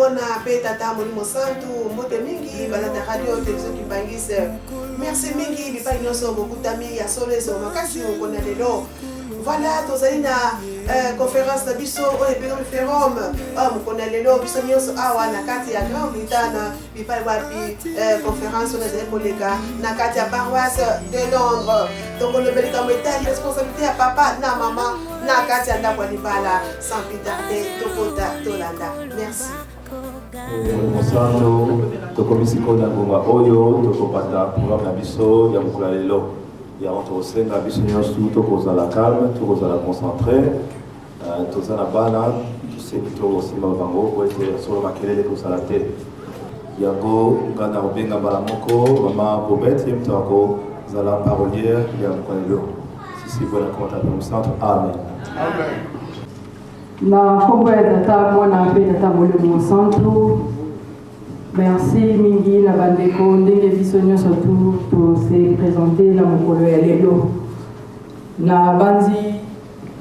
Mwana mpe Tata Molimo Santu. Mbote mingi balanda radio television Kimbanguiste. Merci mingi bipai nyonso bokutami ya solo esengo makasi mokolo na lelo. Voilà, tozali na euh, conférence na biso oyo ebengami Ferom. Oyo mokolo na lelo biso nyonso awa na kati ya Grande Bretagne bipai wapi euh, conférence oyo ezali koleka na kati ya paroisse de Londres. Tokoloba likambo etali responsabilité ya papa na mama na kati ya ndako ya libala. Sans plus tarder, tokota tolanda. Merci. Mosantu, tokomi sikoyo na ngonga oyo tokobanda programme na biso ya mokolo ya lelo. Yango tokosenga biso nyonso tokozala calme, tokozala concentré. Euh, toza na bana, tosengi tokosimba bango po ete solo makelele kozala te. Yango nga na kobenga mbala moko mama Bobette, ye moto akozala parolière ya mokolo ya lelo. Sisi buena compte au centre. Amen. Amen. Na nkombo ya Tata, Mwana mpe Tata Molimo Mosantu, merci mingi na bandeko ndenge biso nyonso tu tose presente na mokolo ya lelo. Na banzi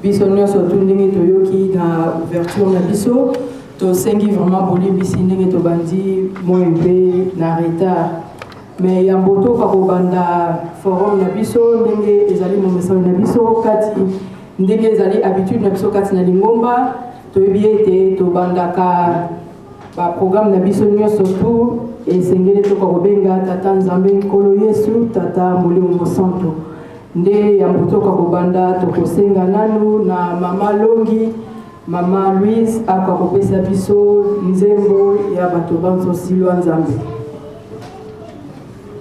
biso nyonso tu ndenge toyoki na ouverture na biso, tosengi vraiment bolimbisi ndenge tobandi moi mpe na retard. Mais yambo toka kobanda forum na biso ndenge ezali momesano na biso kati ndenge ezali habitude na biso kati na lingomba, toyebi ete tobandaka ba programme na biso nyonso tu esengeli toka kobenga Tata Nzambe Nkolo Yesu Tata Molimo Mosantu. Nde yambo toka kobanda tokosenga nanu na Mama Longi, Mama Louise akoka kopesa biso nzembo ya bato banso silwa Nzambe.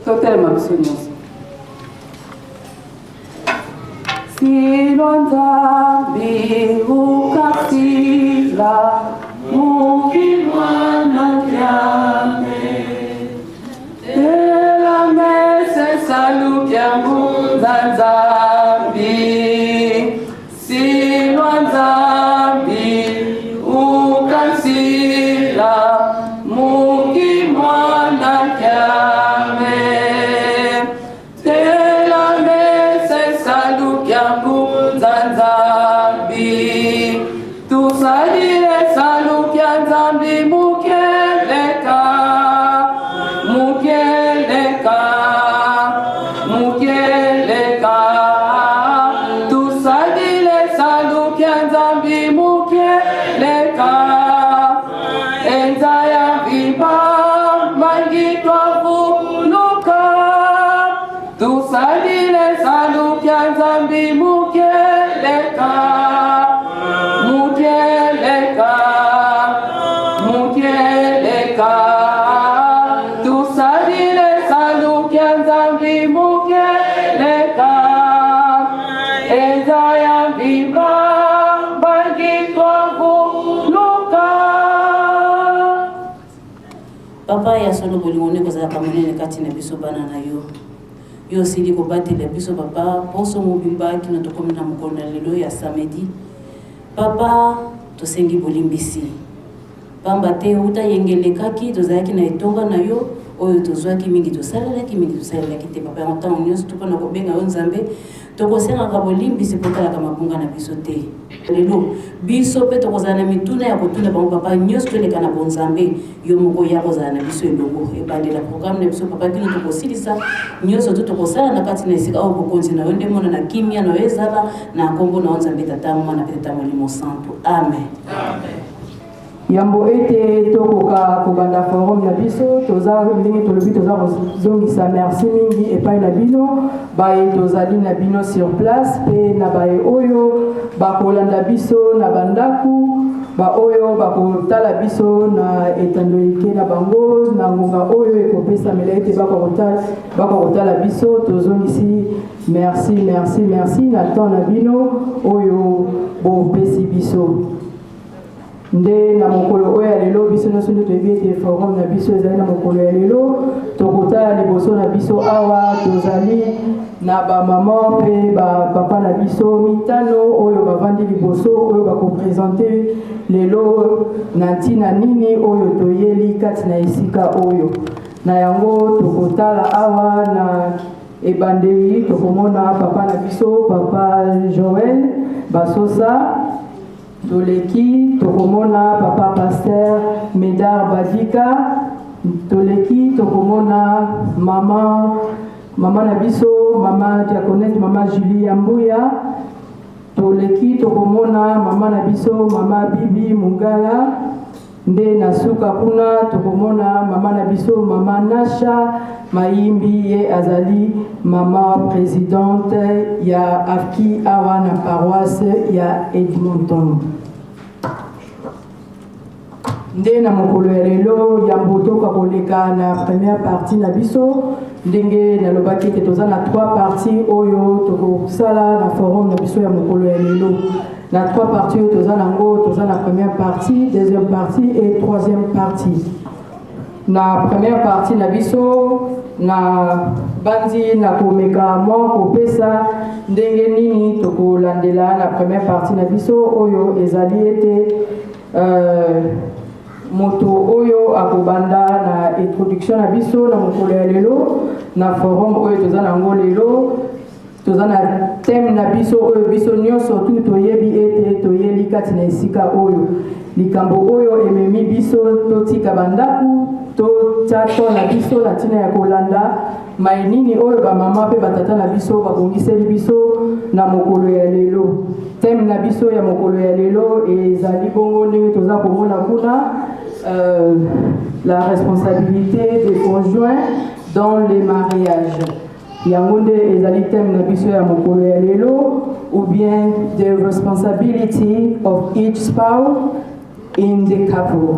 Totelema biso nyonso. Silwa Nzambe ukasila mukimwana kyame Ela mese salukya ngunza Nzambi Silwa Nzambi ukansila mukimwana kyame Tela mese salukya ngunza Nzambi Tusalile salukya Nzambi mukeleka mukeleka mukeleka Tusalile salukya Nzambi mukeleka Enza ya vimba mangi twavuluka Tusalile salukya Nzambi mukeleka mukeleka mukeleka Tusalile salukya Nzambi mukeleka Enza ya vimba mangi twavuluka Papa, ya solo bolingo nde kozalaka monene kati na biso bana na yo. Yo osili kobatela biso papa poso mobimba kino tokomi na mokolo na lelo ya samedi. Papa, tosengi bolimbisi pamba te uta yenge elekaki tozalaki na etonga na yo oyo tozwaki mingi tosalelaki mingi tosalelaki te papa. Yango ntango nyonso tokona kobenga yo Nzambe, tokosengaka bolimbisi mpo otalaka mabunga na biso te. Lelo biso mpe tokozala na mituna ya kotuna bango papa, nyonso toleka na bonzambe yo moko ya kozala na biso elongo ebandela programme na biso papa kino tokosilisa nyonso to tokosala na kati na esika oyo bokonzi na yo nde mona na kimia na yo ezala na nkombo na yo Nzambe Tata Mwana mpe Tata Molimo Santu. Amen, amen. Yambo ete tokoka kobanda forum na biso, toza ndenge tolobi, toza kozongisa merci mingi epai na bino baye tozali na bino sur place mpe na baye oyo bakolanda biso na bandaku, baoyo bakotala biso na etando eke na bango na ngonga oyo ekopesamela ete bakoka kotala biso. Tozongisi merci, merci, merci na temps na bino oyo bopesi biso. Nde na mokolo oyo ya lelo, biso nyonso nde toyebi ete forum na biso ezali na mokolo ya lelo. Tokotala liboso na biso awa, tozali na bamama mpe bapapa na biso mitano oyo bavandi liboso, oyo bakopresente lelo na ntina nini oyo toyeli kati na esika oyo. Na yango tokotala awa na ebandeli, tokomona papa na biso, papa Joel Basosa. Toleki tokomona papa pasteur Medard Badika. Toleki tokomona mama mama na biso, mama diaconesse, mama Julie Yambuya. Toleki tokomona mama na biso, mama Bibi Mungala. Nde na suka kuna tokomona mama na biso, mama Nasha Mayimbi, ye azali mama présidente ya AFKI awa na paroisse ya Edmonton. Nde na mokolo ya lelo, yambo toka koleka na première partie na biso, ndenge nalobaki ete toza na trois parties oyo tokosala na forum na biso ya mokolo ya lelo. Na trois parties oyo toza nango, toza na première partie, deuxième partie et troisième partie. Na première partie na biso, na bandi na komeka mwa kopesa ndenge nini tokolandela na première partie na biso oyo ezali ete moto oyo akobanda na introduction na biso na mokolo ya lelo, na forum oyo toza nango lelo, toza na thème na biso oyo biso nyonso tu toyebi ete toyeli kati na esika oyo, likambo oyo ememi biso totika bandako, totia to na biso na ntina ya kolanda mai nini oyo bamama mpe batata na biso babongiseli biso na mokolo ya lelo. Thème na biso ya mokolo ya lelo ezali bongo ndenge toza komona kuna, la responsabilité des conjoints dans les mariages. Yango nde ezali thème na biso ya mokolo ya lelo, ou bien the responsibility of each spouse in the couple.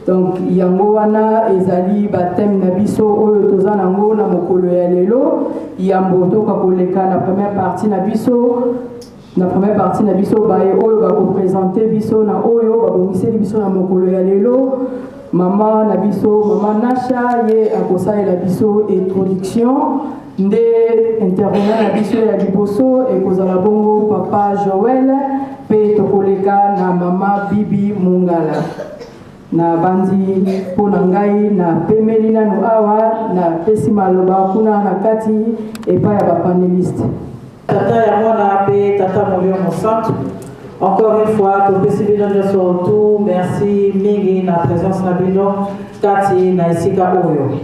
Donc yango wana ezali bathème na biso oyo toza nango na mokolo ya lelo. Yambo toka koleka na première partie na biso, na première partie na biso, baye oyo bakoprésenter biso na oyo babongiseli biso na mokolo ya lelo, mama na biso, mama Nasha, ye akosalela biso introduction. Nde intervenant na biso ya liboso ekozala bongo papa Joel, mpe tokoleka na mama Bibi Mungala. Na bandi mpo na ngai napemeli nanu awa, napesi maloba kuna na kati epai ya bapanéliste. Tata ya Mwana mpe Tata Molimo Mosantu, encore une fois topesi bino nyonso tu merci mingi na présence na bino kati na esika oyo.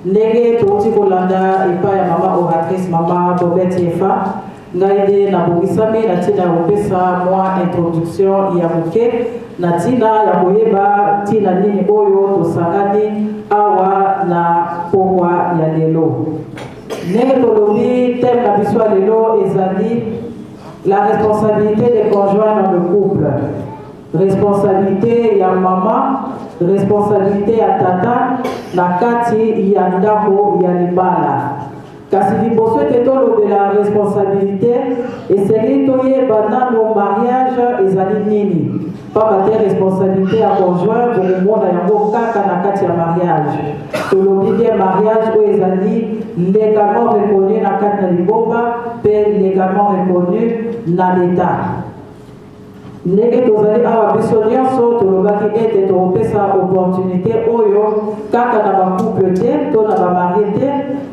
Ndenge touti kolanda epai ya mama oratrice, mama Bobet Efa, ngai nde nabongisami na ntina ya kopesa mwa introduction ya moke na ntina ya koyeba ntina nini oyo tosangani awa na pokwa ya lelo. Ndenge tolobi, thème na biso ya lelo ezali la responsabilité des conjoints dans le couple, responsabilité ya mama, responsabilité ya tata na kati ya ndako ya libala. Kasi liboso ete tolobela responsabilité, esengeli toyeba nano mariage ezali nini, pamba te responsabilité ya conjoint bokomona yango kaka na kati ya mariage. Tolobi nde mariage oyo ezali légalement reconnu na kati na lingomba mpe légalement reconnu na l'État. Ndenge tozali awa biso nyonso, tolobaki ete tokopesa opportunité oyo kaka na bacouple te to na bamariés te,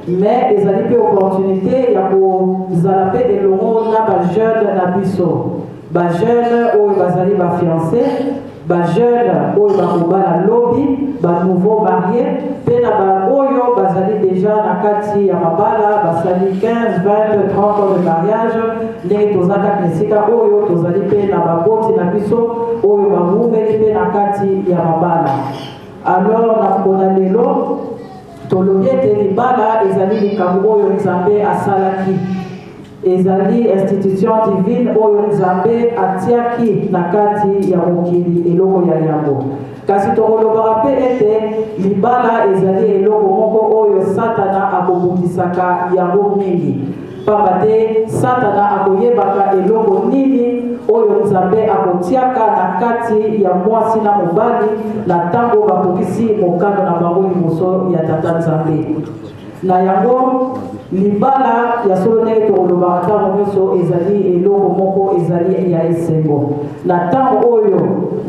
mais ezali mpe opportunité ya kozala mpe elongo na bajeune na biso, bajeune oyo bazali bafiancé, bajeune oyo bakobala lobi, banouveau marié, mpe na baoyo bazali déjà na kati ya mabala, basali 15, 20, 30 ans de mariage. Ndenge toza kati na esika oyo, tozali mpe na baboti na biso oyo bawumeli mpe na kati ya mabala. Alors na mpona lelo, tolobi ete libala ezali likambo oyo Nzambe asalaki, ezali institution divine oyo Nzambe atiaki na kati ya mokili, eloko ya yambo. Kasi tokolobaka mpe ete libala ezali eloko moko oyo Satana akobundisaka yango mingi, pamba te Satana akoyebaka eloko nini oyo Nzambe akotiaka na kati ya mwasi na mobali na ntango bakokisi mokano na bango liboso ya Tata Nzambe. Na yango, libala ya solo, ndenge tokolobaka ntango nyonso, ezali eloko moko ezali ya esengo na ntango oyo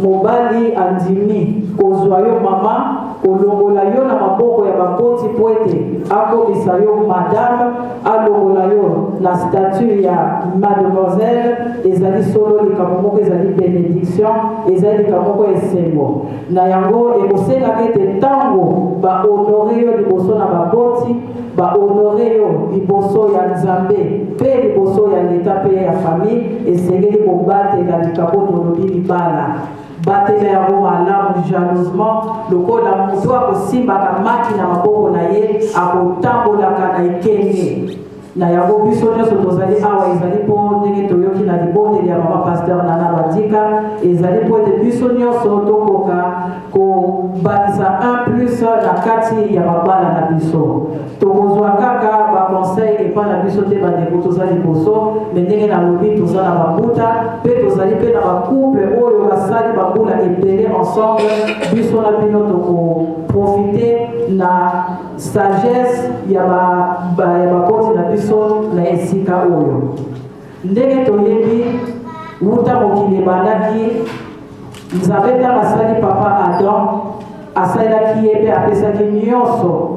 mobali andimi kozwa yo mama. Kolongola yo na maboko ya baboti mpo ete akomisa yo madame, alongola yo na statut ya mademoiselle, ezali solo likambo moko ezali benediction, ezali likambo moko esengo. Na yango ekosengaka ete ntango bahonore yo liboso na baboti, bahonore yo liboso ya Nzambe mpe liboso ya leta mpe ya famille, esengeli kobatela likambo tolobi libala. Batela yango malamu jalousement, lokola moto akosimbaka maki na maboko na ye, akotambolaka na ekenge. Na yango biso nyonso tozali awa ezali mpo ndenge toyoki na libondeli ya mama pasteur Nana Badika, ezali mpo ete biso nyonso tokoka kobakisa un plus na kati ya mabala na biso. Tokozwa kaka ba conseil epai na biso te, bandeko toza liboso, me ndenge nalobi toza na bambuta mpe tozali mpe na bacouple oyo basali bambula ebele ensemble. Biso na bino tokoprofite na sagesse ya baboti na biso na esika oyo. Ndenge toyebi, wuta mokili ebandaki, Nzambe ntango asali papa Adam, asalelaki ye mpe apesaki nyonso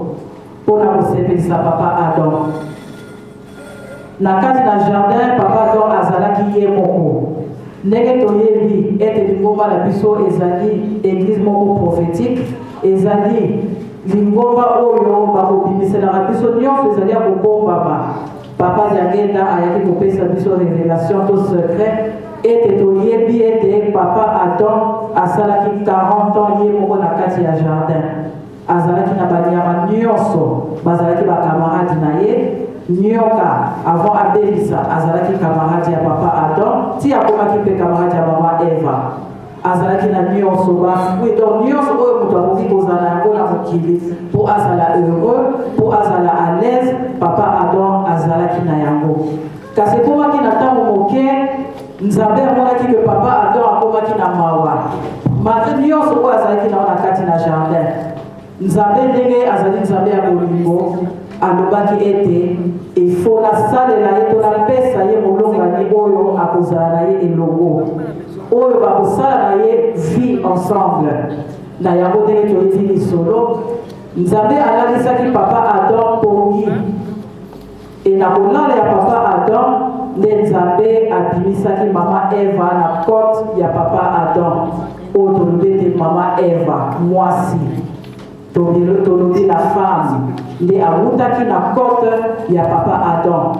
mpo na kosepelisa papa Adam. Na kati na jardin, papa Adam azalaki ye moko. Ndenge toyebi ete lingomba na biso ezali eglise moko prophétique, ezali lingomba oyo bakobimiselaka biso nyonso ezali ya kobombama. Papa Diangenda ayaki kopesa biso revelation to secret ete toyebi ete papa Adam asalaki 40 ans ye moko na kati ya jardin. Azalaki na banyama nyonso, bazalaki bakamaradi na ye. Nyoka avant abebisa azalaki kamaradi ya papa Adam, ti akomaki mpe kamaradi ya mama Eva. Azalaki na nyonso, bafruit, donc nyonso oyo moto akoki kozala na yango na mokili mpo azala heureux, mpo azala à l'aise, papa Adam azalaki na yango. Kasi ekomaki na ntango moke, Nzambe amonaki ke papa Adam akomaki na mawa malgré nyonso oyo azalaki na na kati na jardin. Nzambe ndenge azali Nzambe ya bolingo, alobaki ete efo nasalela ye to napesa ye molongani oyo akozala na ye elongo, oyo bakosala na ye vie ensemble. Na yango ndenge toyebi lisolo, Nzambe alalisaki papa Adam pongi, e na kolala ya papa Adam nde Nzambe abimisaki mama Eva na cote ya papa Adam, oyo tolobi ete mama Eva mwasi, tolobi la femme, nde awutaki na cote ya papa Adam.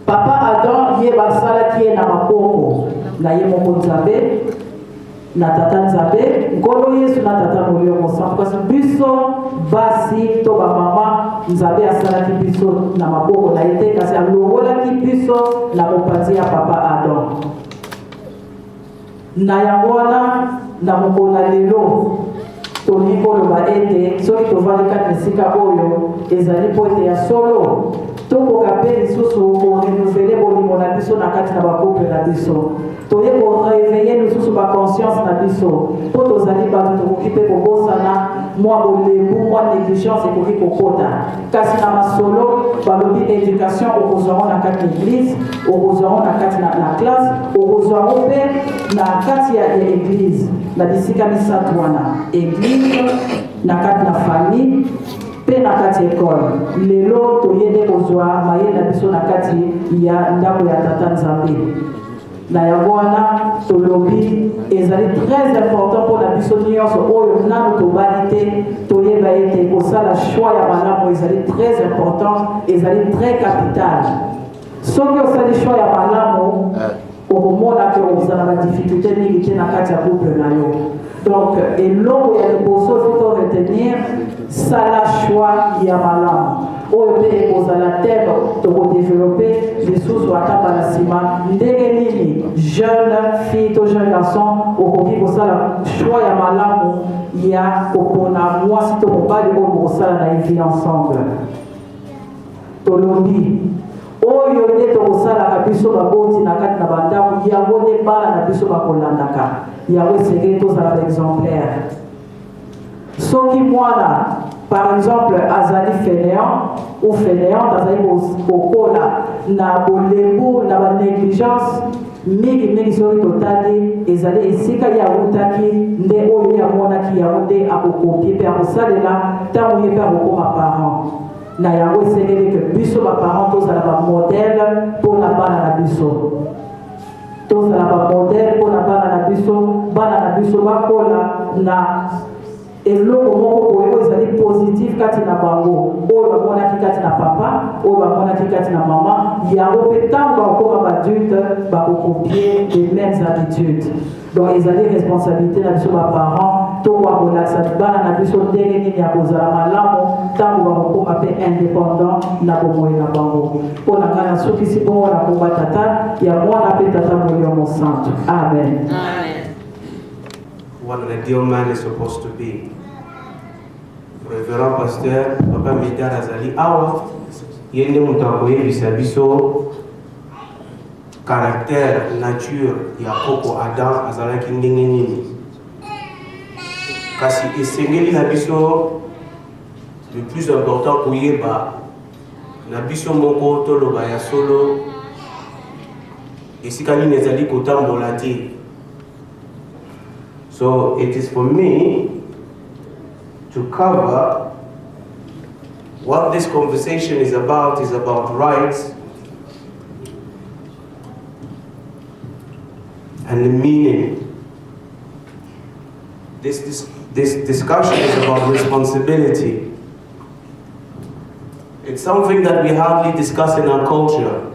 Papa Adam ye basalaki ye na maboko na ye moko Nzambe na tata Nzambe Nkolo Yesu na tata Molimo Mosantu. Kasi biso basi to bamama, Nzambe asalaki biso na maboko na ye te, kasi alongolaki biso na mopanzi ya papa Adam. Na yango wana na mokolo na lelo tolingi koloba ete soki tovandi kati na esika oyo, ezali mpo ete ya solo tokoka mpe lisusu korenouveler bolingo na biso na kati na bacouple na biso, toye koréveiller lisusu baconscience na biso, mpo tozali bato tokoki mpe kobosana, mwa bolembu, mwa négligence ekoki kokota. Kasi na masolo balobi éducation okozwa na kati ya église, okozwa na kati na classe, okozwa mpe na kati ya église. Na bisika misato wana, église, na kati na famille mpe na kati ya ekole. Lelo toye nde kozwa mayele na biso na kati ya ndako ya tata Nzambe. Na yango wana tolobi ezali très important mpona biso nyonso oyo nanu tobali te, toyeba ete kosala choix ya malamu ezali très important, ezali très capital. Soki osali choix ya malamu, okomona ke ozala na badifficulté mingi te na kati ya couple na yo. Donc eloko ya liboso faut to retenir: sala choix ya malamu. Oyo mpe ekozala thème tokodévelopper lisusu ata mbala nsima, ndenge nini jeune fille to jeune garçon okoki kosala choix ya malamu ya kopona mwasi to mobali oyo bokosala na ye vie ensemble. Tolobi oyo nde tokosalaka biso baboti na kati na bandako, yango nde bana na biso bakolandaka yango. Esengeli tozala baexemplaire. Soki mwana par exemple azali fainéant ou fainéante, azali kokola na bolembu, na banégligence. Mingi mingi soki totali, ezali esika ye awutaki nde oyo ye amonaki yango nde akokopie mpe akosalela ntango ye mpe akokoma parent. Na yango esengeli ke biso ba parents tozala ba modèle mpo na bana na biso. Tozala ba modèle mpo na bana na biso, bana na biso bakola na eloko moko boye oyo ezali positif kati na bango, oyo bamonaki kati na papa, oyo bamonaki kati na mama, yango mpe ntango bakokoma baadulte bakokopie les mêmes habitudes. Donc ezali responsabilité na biso ba parents tokoka kolakisa bana na biso ndenge nini ya kozala malamu ntango bakokoma mpe indépendant na bomoi na bango. Mpo na ngai nasukisi bongo na komba tata ya mwana mpe tata Molimo Mosantu. Amen. Amen. What an ideal man is supposed to be. Reverend Pasteur Papa Medard azali awa, ye nde moto akoyebisa biso caractère, nature ya koko Adam azalaki ndenge nini. Kasi esengeli na biso le plus important koyeba na biso moko toloba ya solo esika nini ezali kotambola te. So it is for me to cover what this conversation is about, is about rights and the meaning. This discussion is about responsibility. It's something that we hardly discuss in our culture.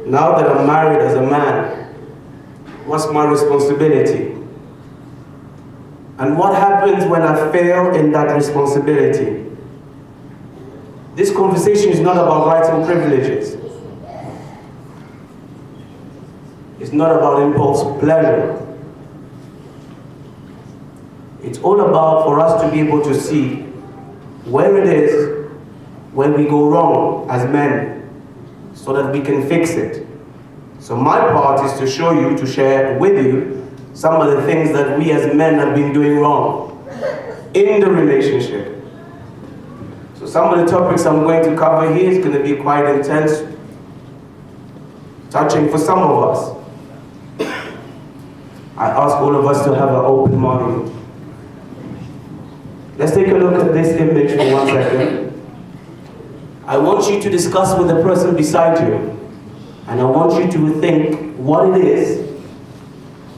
Now that I'm married as a man, what's my responsibility? And what happens when I fail in that responsibility? This conversation is not about rights and privileges. It's not about impulse pleasure. It's all about for us to be able to see where it is when we go wrong as men so that we can fix it. So my part is to show you, to share with you, some of the things that we as men have been doing wrong in the relationship. So some of the topics I'm going to cover here is going to be quite intense, touching for some of us. I ask all of us to have an open mind. Let's take a look at this image for 1 second. I want you to discuss with the person beside you, and I want you to think what it is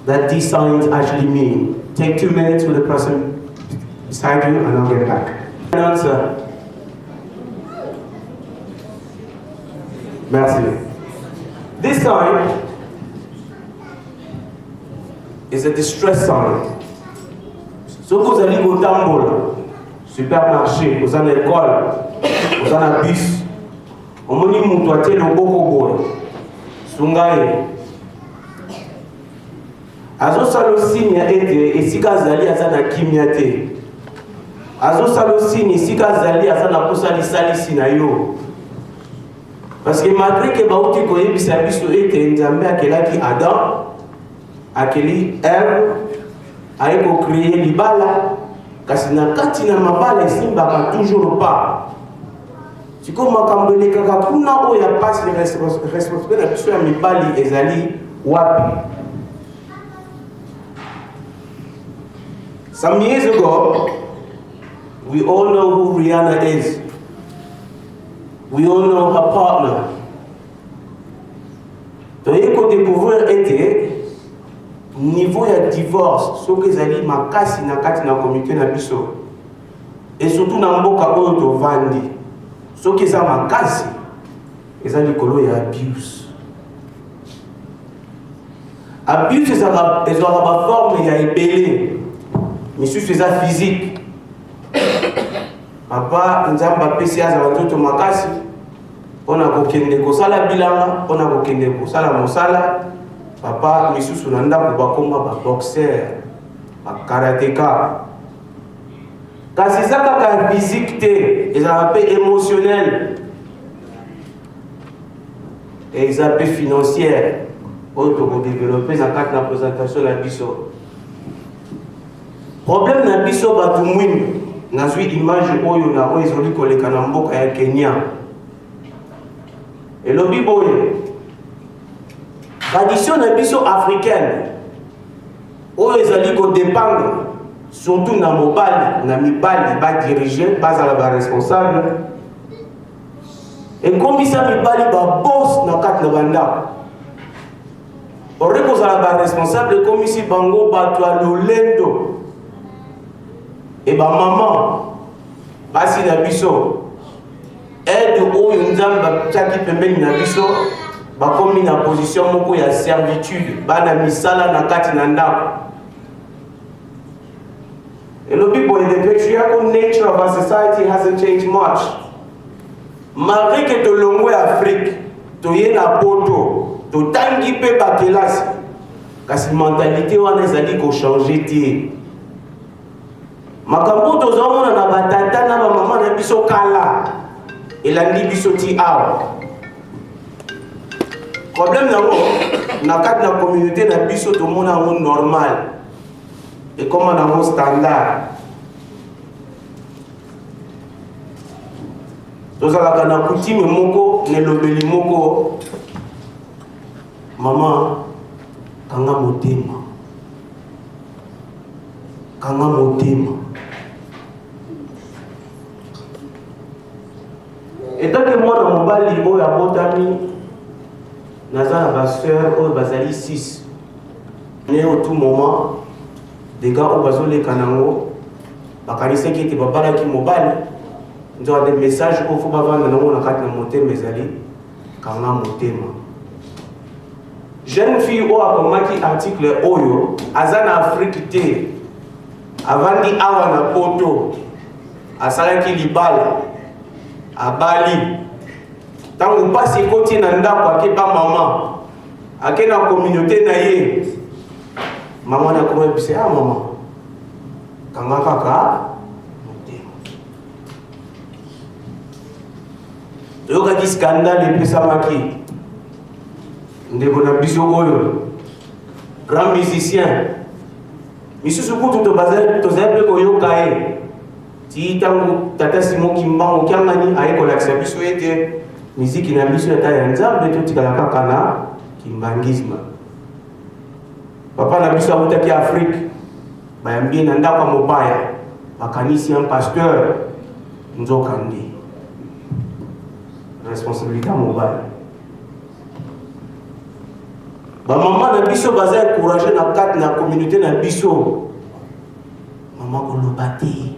that these signs actually mean. Take 2 minutes with the person beside you, and I'll get back. Answer. Merci. This sign is a distress sign. Soki ozali kotambola supermarché, oza na école, oza na bus, omoni moto atie loboko boye, sunga ye. Azosala signe ete esika azali aza na kimia te. Azosala signe esika azali aza na posa lisalisi na yo. Parce que malgré que bauti koyebisa biso ete Nzambe akelaki Adam, akeli Ève, aye kocréer libala, kasi na kati na mabala esimbaka toujours pas. Sikoyo makambo elekaka kuna oyo ya pasi, responsabilité na biso ya mibali ezali wapi? Some years ago, we all know who Rihanna is. We all know her partner. Toyei kodécouvrir ete niveau ya divorce soki ezali makasi na kati na communauté na biso, et surtout na mboka oyo tovandi, soki eza makasi eza likolo ya abuse. Abuse ezalaka baforme ya ebele, misusu eza physique. Papa Nzambe apesi azala nzoto makasi mpona kokende kosala bilanga, mpona kokende kosala mosala. Papa misusu na ndako bakoma baboxer, bakarateka. Kasi eza kaka physique te, ezalaka mpe émotionnel, eza mpe financière oyo tokodévelopper na kati na présentation na biso. Problème na biso bato mwindu, nazwi image oyo na oyo ezali koleka na mboka ya Kenya, elobi boye: Tradition na biso africaine oyo ezali ko dépendre surtout na mobali na mibali ba diriger bazala ba responsable ekomisa mibali ba boss na kati na bandako ore kozala ba responsable ekomisi bango bato ya lolendo e bamama basi na biso Aide oyo Nzambe atiaki pembeni na biso bakomi na position moko ya servitude, bana misala na kati na ndako. Elobi boye, the patriarchal nature of our society hasn't changed much. Malgré que tolongwe Afrique, toye na poto, totangi mpe bakelasi, kasi mentalité wana ezali kochange te. Makambo oyo tozomona na batata na bamama na biso kala elandi biso ti awa. Problème yango na kati na communauté na biso tomona yango normal, ekoma nango standard. Tozalaka na coutume moko na elobeli moko, mama kanga motema. Kanga motema. Etake mwana mobali oyo abotami, naza na ba sœur oyo bazali 6 ne au tout moment dega oyo bazoleka nango bakanisaki ete babalaki mobali nzoka de message oyo fo bavanda nango na kati na motema ezali kanga motema. Jeune fille oyo akomaki article oyo aza na Afrique te, avandi awa na poto, asalaki libala, abali. Ntango mpasi ekoti na ndako, ake pa mama, ake na communauté na ye, mama na akoma yebisa ah mama, kanga kaka motema. Toyokaki scandale epesamaki ndeko na biso oyo grand musicien misusu kutu tozali mpe koyoka ye ti ntango tata Simon Kimbangu Kiangani aye kolakisa biso ete miziki na biso ata ya Nzambe totikala kaka na kimbangisme. Papa na biso awutaki Afrique, bayambi ye na ndako ya mopaya, bakanisi un pasteur, nzoka nde responsabilité ya mobali. Bamama na biso baza encourage na kati na communauté na biso. Mama koloba te,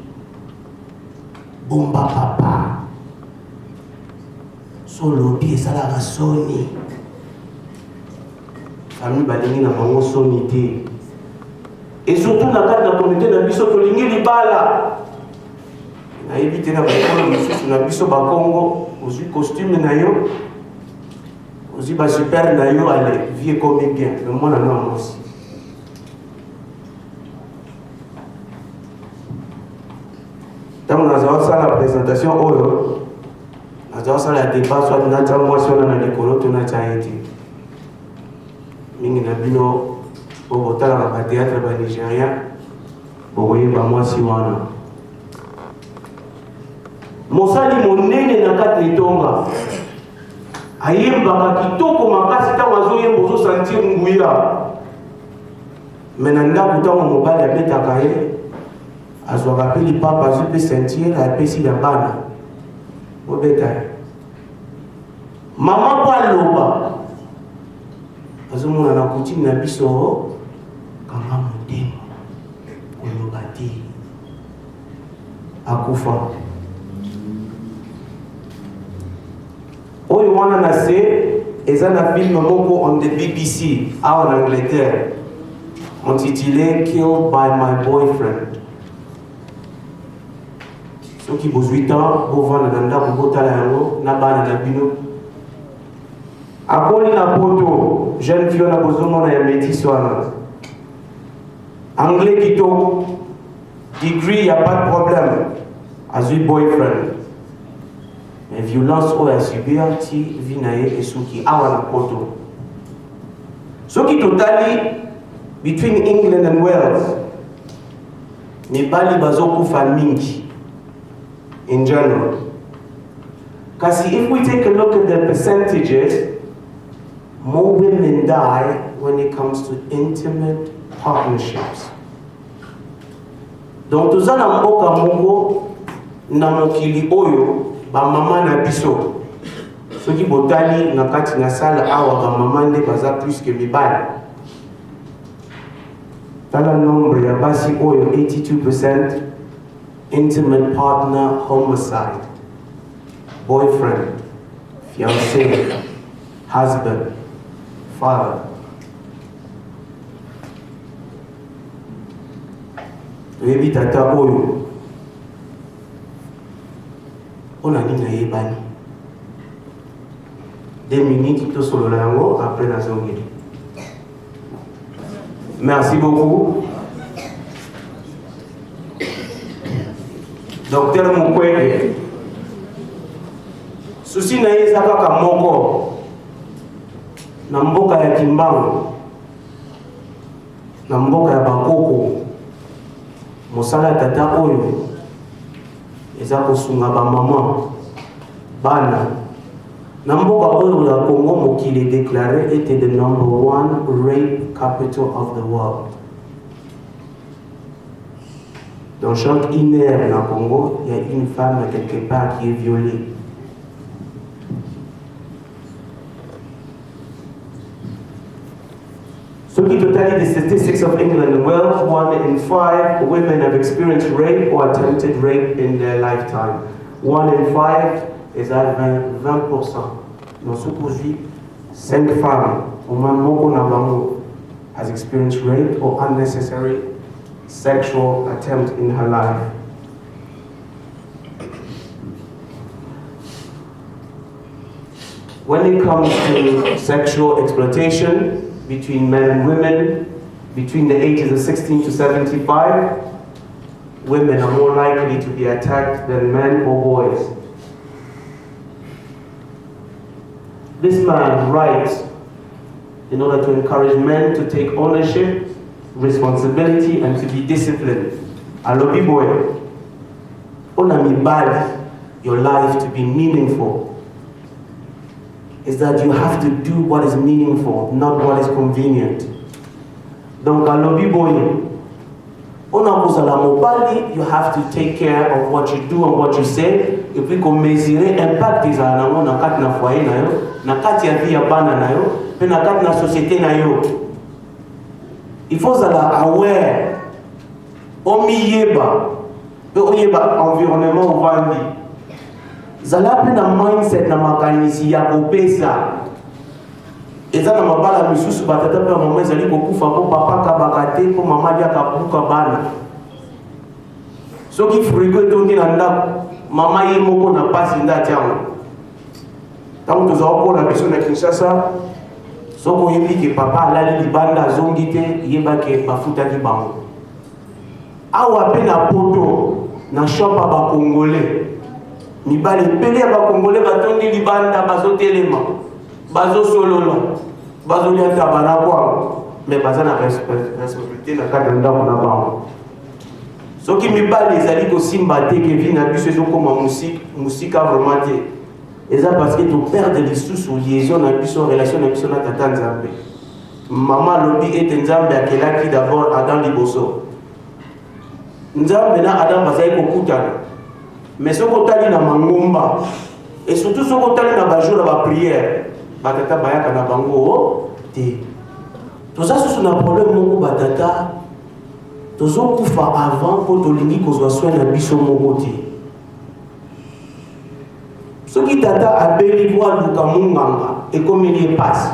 bomba papa, solobi esalaka soni. Famille balingi na bango soni te, et surtout na kati na communauté na biso tolingi libala. Nayebi te na baekolo mosusu na biso bakongo, ozwi costume na yo, ozwi basuper na yo, ale vie ekomi bien, me mwana na mwasi ntango nazala kosala présentation oyo, nazala kosala débat soit natya mwasi wana na likolo to natya ye te. Mingi na bino oyo botalaka bateatre ba nigérien bokoyeba mwasi wana, mosali monene na kati na etonga, ayembaka kitoko makasi. Ntango azoyemba ozosentir nguya, me na ndako ntango mobali abetaka ye, azwaka mpe lipapa, azwi mpe ceinture, apesi na bana obeta ye. Mama mpo aloba azomona na coutume na biso, kanga motema, koloba te, akufa. Oyo wana na se eza na film moko on the BBC awa na Angleterre, intitulé Killed by My Boyfriend. Soki bozwi temps, bovanda na ndako, botala yango na bana na bino. Akoli na poto, jeune fille wana bozomona ya métis wana, anglais kitoko, degree ya pas de problème, azwi boyfriend, mais violence oyo asubir ti vie na ye esuki awa na poto. Soki totali between England and Wales, mibali bazokufa mingi in general, kasi if we take a look at the percentages, More women die when it comes to intimate partnerships. Donc toza na mboka moko na mokili oyo bamama na biso soki botali na kati na salle awa bamama nde baza plus que mibali. Tala nombre ya basi oyo 82% intimate partner homicide, boyfriend, fiancé, husband, father. Toyebi tata oyo mpo na nini ayebani. 2 minutes tosolola yango après nazongeli. Merci beaucoup. Docteur Mukwege, susi na ye eza kaka moko na mboka ya Kimbangu, na mboka ya bakoko. Mosala ya tata oyo eza kosunga bamama bana na mboka oyo ya Congo. Mokili déclaré ete the number one rape capital of the world. Dans chaque une heure na Congo, il y a une femme quelque part qui est violée. Soki totali the statistics of England and Wales, 1 in 5 women have experienced rape or attempted rape in their lifetime. 1 in 5 is at 20, 20%. Donc soki ozwi 5 femmes, au moins moko na bango has experienced rape or unnecessary sexual attempt in her life. When it comes to sexual exploitation between men and women, between the ages of 16 to 75, women are more likely to be attacked than men or boys. This man writes in order to encourage men to take ownership, responsibility, and to be disciplined. Alobi boye, ona mibali, your life to be meaningful is that you have to do what is meaningful, not what is convenient. Donc, alobi boye, ona kozala mobali, you have to take care of what you do and what you say, et puis komesurer impact ezala nango na kati na foyer na yo, na kati ya vie ya bana na yo, mpe na kati na société na yo. Il faut ozala aware, omiyeba, mpe oyeba environnement ovandi. Zala mpe na mindset na makanisi ya kopesa. Eza na mabala misusu batata mpe bamama ezali kokufa mpo papa akabaka te, mpo mama aliaka buka bana. Soki frigo etondi na ndako, mama ye moko na pasi nde atia yango. Ntango tozala kola biso na Kinshasa, soki oyebi ke papa alali libanda azongi te, yeba ke bafutaki bango. Awa mpe na poto, na shop ya bakongole, mibali ebele ya bakongole batondi libanda, bazotelema, bazosolola, bazolia taba na kwanga, me baza na responsabilité na kati ya ndako na bango. Soki mibali ezali kosimba te ke vie na biso ezokoma mosika vraiment te, eza parce que toperdre lisusu liaison na biso, relation na biso na tata Nzambe. Mama alobi ete Nzambe akelaki d'abord Adam liboso. Nzambe na Adam bazali kokutana. Mais soki otali na mangomba, et surtout soki otali na bajour ya baprière, batata bayaka na bango te. Toza susu na problème moko, batata tozokufa avant mpo tolingi kozwa soin na biso moko te. Soki tata abeli po aluka munganga, ekomeli ye pasi.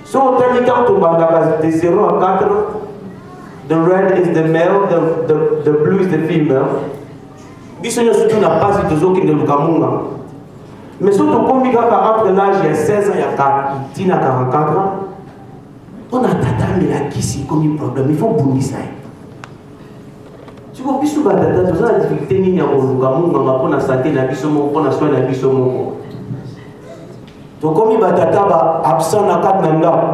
So otali ntango tobandaka de 0 à 4, the red is the male, the blue is the female. Biso nyonso tu na pasi tozokende luka munganga. Mais so tokomi kaka entre l'âge ya 16 ans ya tina 44 ans, mpona tata amela kisi ekomi problème, il faut bundisa ye. Siko biso batata toza na difficulté nini ya koluka munganga mpona santé na biso moko, mpona soin na biso moko? Tokomi batata ba absent na kati na ndako,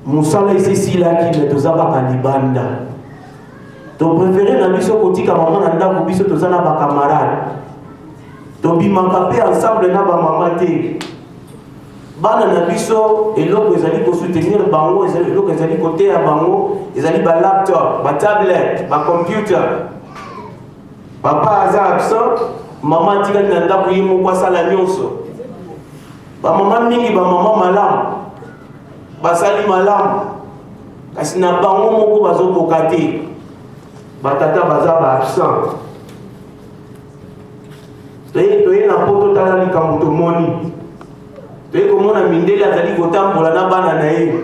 mosala esi esilaki, me toza kaka libanda. Topréféré na biso kotika mama na ndako, biso toza na bacamarade, tobimaka mpe ensemble na bamama te. Bana na biso eloko ezali ko soutenir bango, eloko ezali koteya bango ezali ba laptop, ba tablet, ba computer. Papa aza absent, mama atikali na ndako ye moko asala nyonso. Ba mama mingi ba mama malamu basali malamu, kasi na bango moko bazokoka te. Batata baza ba absent. Toye toye na poto, tala likambo tomoni. Toye komona mindele azali kotambola na bana na ye.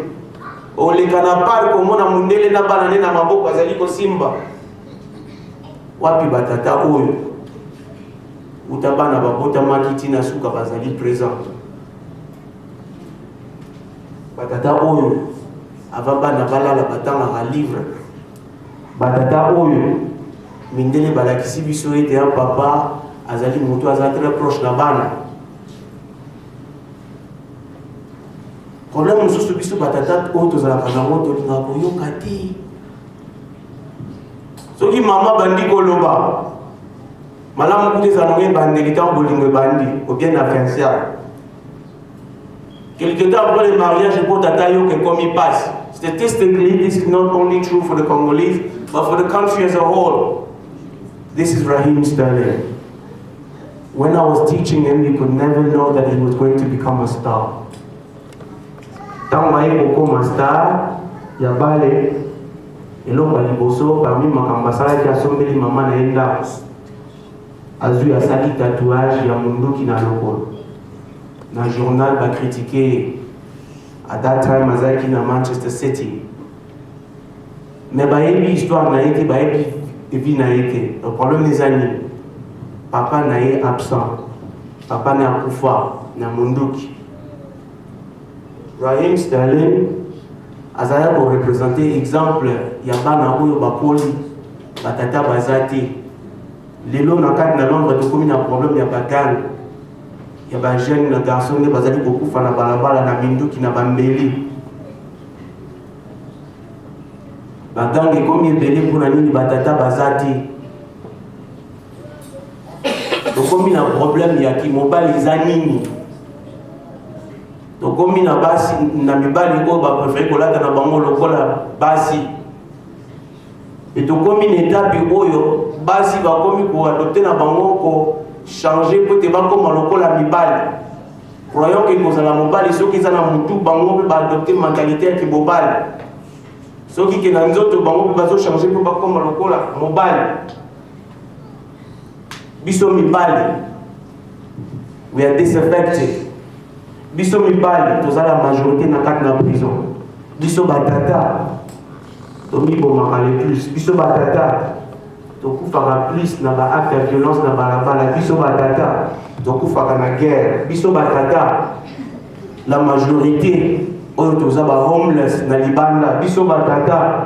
Oleka na parc omona mundele na bana ne na maboko azali kosimba. Wapi batata oyo uta bana babotamaki tina suka bazali présent? Batata oyo ava bana balala batangaka livre. Batata oyo mindele balakisi biso ete ya papa azali moto aza très proche na bana. Problème mosusu biso batata oyo tozalaka nango, tolingaka koyoka te. Soki mama bandi koloba malamu, kuta ezala nango ebandeli, ntango bolingo ebandi ou bien na fiançailles, quelque temps après le mariage, po tata yoka ekomi pasi. Statistically, this is not only true for the Congolese but for the country as a whole. This is Raheem Sterling. When I was teaching him, you could never know that he was going to become a star. Ntango aye kokoma star ya bale, eloko ya liboso parmi makambo asalaki, asombeli mama na ye ndako, azwi asali tatouage ya munduki na lokolo. Na journal bacritiquer ye. At that time azalaki na Manchester City, mais bayebi histoire na ye te, bayebi vie na ye te. Le problème eza nini? Papa na ye absent, papa na ye akufa na munduki. Raheem Sterling azalaki koreprésenter exemple ya bana oyo bakoli batata baza te. Lelo na kati na Londres tokomi na problème ya bagang ya bajeune na garçon nde bazali kokufa na balabala na minduki na bambeli. Bagang ekomi ebele mpona nini? Batata baza te. Tokomi na problème ya kimobali eza nini? Tokomi na basi na mibali oyo bapréférer kolata na bango lokola basi. E tokomi na etape oyo basi bakomi koadopter na bango, kochanger po ete bakóma lokola mibali, croyant ke kozala mobali soki eza na motu. Bango mpe baadopter mentalité ya kibobali, soki ke na nzoto bango mpe bazochanger mpo bakóma lokola mobali. Biso mibali, we are disaffected. Biso mibali toza la majorité na kati na prison. Biso batata tomibomaka le plus. Biso batata tokufaka plus na baacte ya violence na balabala. Biso batata tokufaka na guerre. Biso batata la majorité oyo toza bahomeless na libanda. Biso batata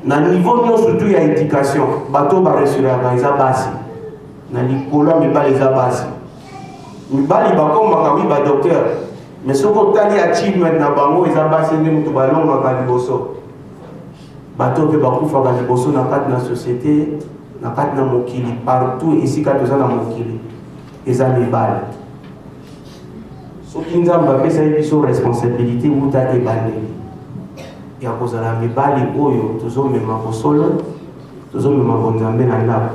na niveau nyonso tu ya éducation, bato baresuraka eza basi na likolo ya mibali, eza basi. Mibali bakomaka wi badocteur, mais soki otali achievement na bango, eza basi nde moto balongaka liboso. Bato mpe bakufaka liboso na kati na société, na kati na mokili, partout esika toza na mokili, eza mibali. Soki Nzambe apesaki biso responsabilité wuta ebandeli ya kozala mibali oyo tozomema bosolo, tozomema bonzambe na ndako,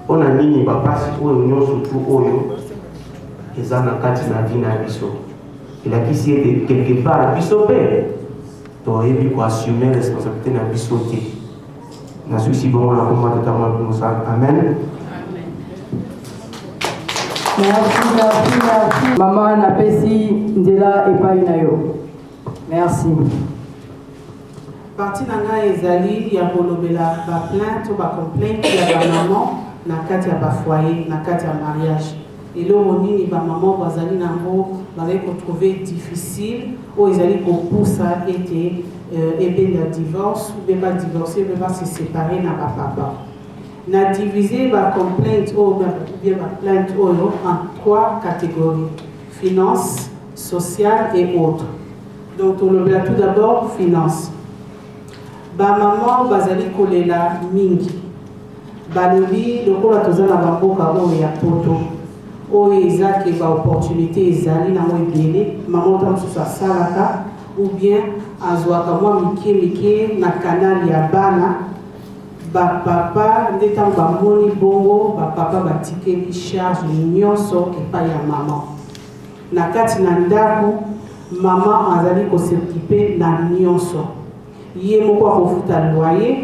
mpona nini bapasi oyo nyonso tu oyo eza na kati na vie na biso? Elakisi ete quelque part biso mpe toyebi koassumer responsabilité na biso te. Nasusi bongo na komba Tata Mosala. Amen. Merci, merci, merci. Mama, napesi nzela epai na yo. Merci. Partie na ngai ezali ya kolobela baplainte to bacomplainte ya bamama na kati ya bafoyer, na kati ya mariage. Eloko nini bamama bazali nango, bazali kotrouver difficile, oyo ezali kopusa ete ebenda divorce ou bien badivorce ou bien base séparer na bapapa? Na diviser bacomplainte oyo ou bien baplainte oyo en trois catégories: finance, sociale et autres. Donc tolobela tout d'abord finance. Bamama bazali kolela mingi, balobi lokola toza na bamboka oyo ya poto. Oyo eza ke ba opportunité ezali nango ebele, mama ota mosusu asalaka ou bien azwaka mwa mike mike na canal ya bana. Bapapa nde ntango bamoni bongo, bapapa batikeli charge nyonso epai ya mama na kati na ndako. Mama azali kos'occuper na nyonso ye moko, akofuta loyer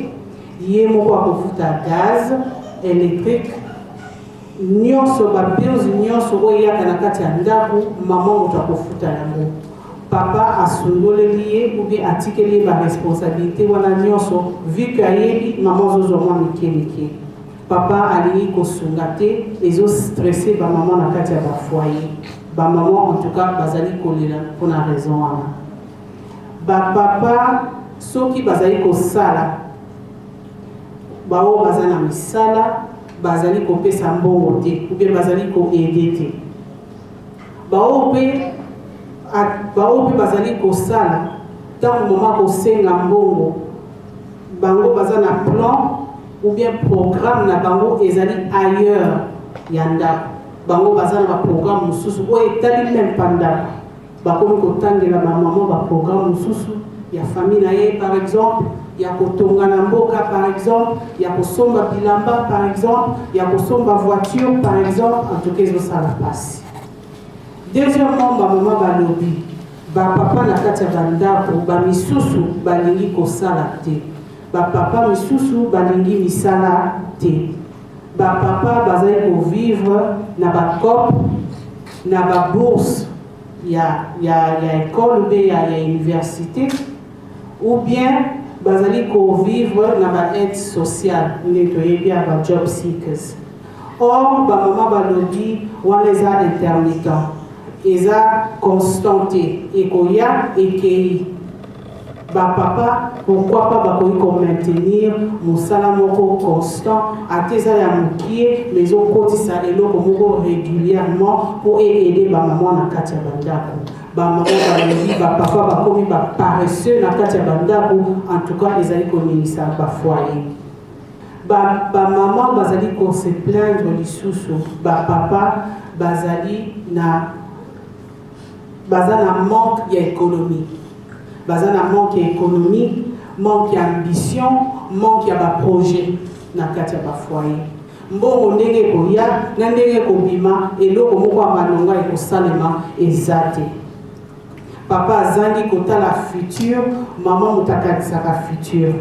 ye moko, akofuta gaz, électrique, nyonso, babills nyonso oyo eyaka na kati ya ndako, mama moto akofuta yango. Papa asundoleli ye ou bien atikeli ye baresponsabilité wana nyonso, vu que ayebi mama azozwa mwa mike mike. Papa alingi kosunga te, ezostresser bamama na kati ya bafoyer. Bamama en tout cas bazali kolela mpona raison wana. Bapapa soki bazali kosala, baoyo baza na misala bazali kopesa mbongo te ou bien bazali koaider te. Baoyo mpe bazali kosala, ntango mama kosenga mbongo, bango baza na plan ou bien programme na bango ezali ailleurs ya ndako. Bango baza na baprogramme mosusu oyo etali même pa ndako. Bakomi kotangela bamama baprogramme mosusu ya famille na ye, par exemple ya kotonga na mboka, par exemple ya kosomba bilamba, par exemple ya kosomba voiture, par exemple. En tout cas ezosala mpasi. Deuxièmement, bamama balobi bapapa na kati ya bandako bamisusu balingi kosala te, bapapa misusu balingi misala te. Bapapa bazali kovivre na bacoop, na babourse ya école ou bien ya université, ou bien bazali kovivre na baaide sociale nde toyebi ya bajob seekers. Or bamama balobi wana eza intermittent, eza constant te, ekoya ekei. Bapapa, pourquoi pas bakoki komaintenir mosala moko constant, ate eza ya mokie, mais ezokotisa eloko moko régulièrement mpo eaider bamama na kati ya bandako. Bamama balobi bapapa bakomi baparesseux na kati ya bandako. En tout cas ezali koningisa bafoyer. Bamama bazali kose plaindre lisusu, bapapa bazali na baza na manque ya économie, baza na manque ya économie, manque ya ambition, manque ya baprojet na kati ya bafoyer. Mbongo ndenge ekoya na ndenge ekobima, eloko moko ya malonga ekosalema eza te. Papa azangi kotala futur, mama moto akanisaka futur.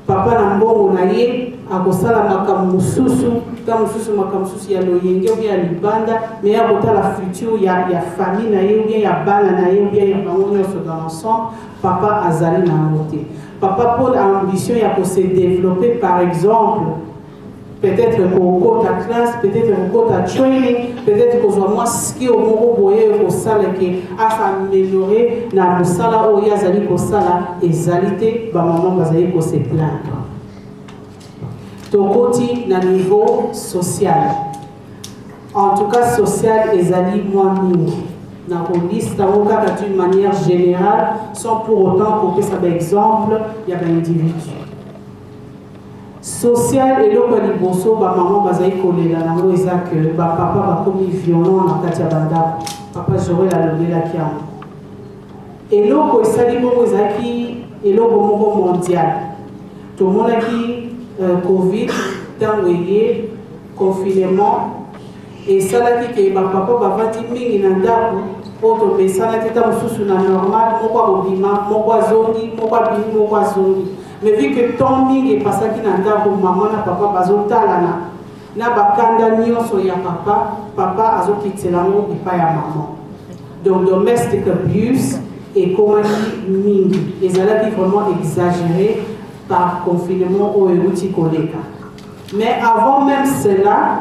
Papa na mbongo na ye akosala makambo mosusu, ta mosusu makambo mosusu ya loyenge ou bien ya libanda, mais ya kotala futur ya famille na ye ou bien ya bana na ye ou bien ya bango nyonso dans l'ensemble, papa azali na yango te. Papa mpo ambition ya kose développer, par exemple peut-être kokota classe, peut-être kokota training, peut-être kozwa mwa skill moko boye kosala ke as'améliorer na mosala oyo ye azali kosala, ezali te. Bamama bazali kose plaindre. Tokoti na niveau social. En tout cas social ezali mwa mingi na kolista yango kaka d'une manière générale, sans pour autant kopesa baexemple ya baindividu. Social, eloko ya liboso bamama bazali kolela nango eza ke bapapa bakomi violent na kati ya bandako. Papa Joel alobelaki yango. Eloko esali bongo ezalaki eloko moko mondial. Tomonaki Covid ntango eye, confinement esalaki ke bapapa bavandi mingi na ndako. Oyo tomesanaki ta mosusu na normal, moko akobima, moko azongi, moko abimi, moko azongi, mais vu que temps mingi epasaki na ndako, mama na papa bazotalana na bakanda nyonso ya papa, papa azokitela yango epai ya mama. Donc domestic abuse ekomaki mingi, ezalaki vraiment exagéré par confinement oyo euti koleka. Mais avant même cela,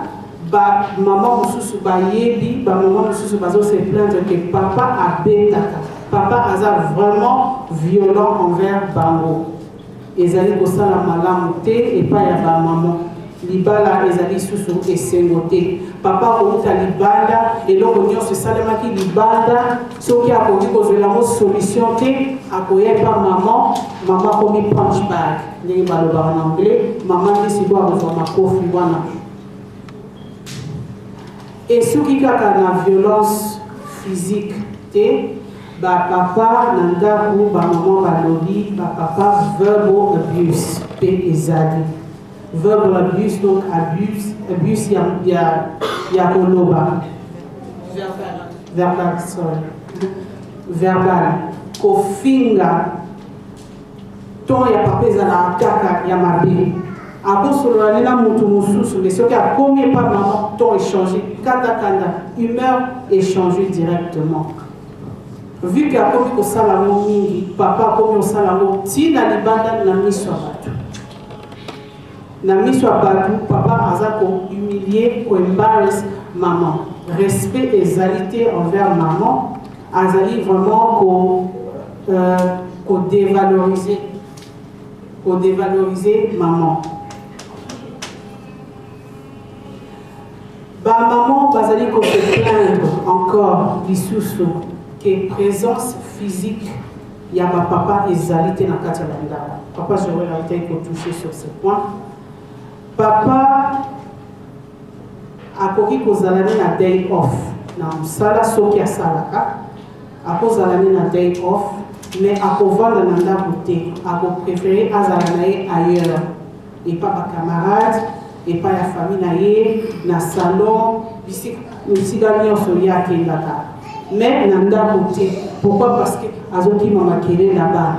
bamama mosusu bayebi, bamama mosusu bazose plaindre ke papa abetaka, papa aza vraiment violent envers bango. Ezali kosala malamu te epai ya bamama. Libala ezali susu esengo te. Papa akouta libanda, eloko nyonso esalemaki libanda, soki akoki kozwela yango solution te, akoya epa mama. Mama akomi punch bag, ndenge balobaka na anglais. Mama nde sikoyo akozwa makofi wana. Esuki kaka na violence physique te, ba papa na ndaku, ba maman balobi ba papa verbal abuse pe ezali. Verbal abuse donc abuse, abuse ya, ya, ya koloba. Verbal, sorry. Verbal. Kofinga Ton ya papa ezalaka kaka ya mabe. Akosolola ne na mutu mosusu mais soki akomi epa maman ton echange kanda kanda humeur echange directement. Vu que akomi kosala yango mingi papa akomi kosala yango ti na libanda na miso ya bato. Na miso ya bato papa aza ko humilier ko embarrass maman. Respect ezali te envers maman. Azali vraiment ko euh, ko devaloriser ko devaloriser maman. Ba maman bazali ko se plaindre encore lisusu que présence physique ya ba papa ezali te na kati ya ba ndako. Papa Joël a été ko toucher sur ce point. Papa Akoki kozala ne na day off na musala soki asalaka, akozala ne na day off mais akovanda na ndaku te, ako preferer azala na ye ailleurs, epa ba camarades, epa ya famille na ye, na salon, bisika nionso ye akendaka mais na ndaku te. Pourquoi? Parce que azokima makelele na bana.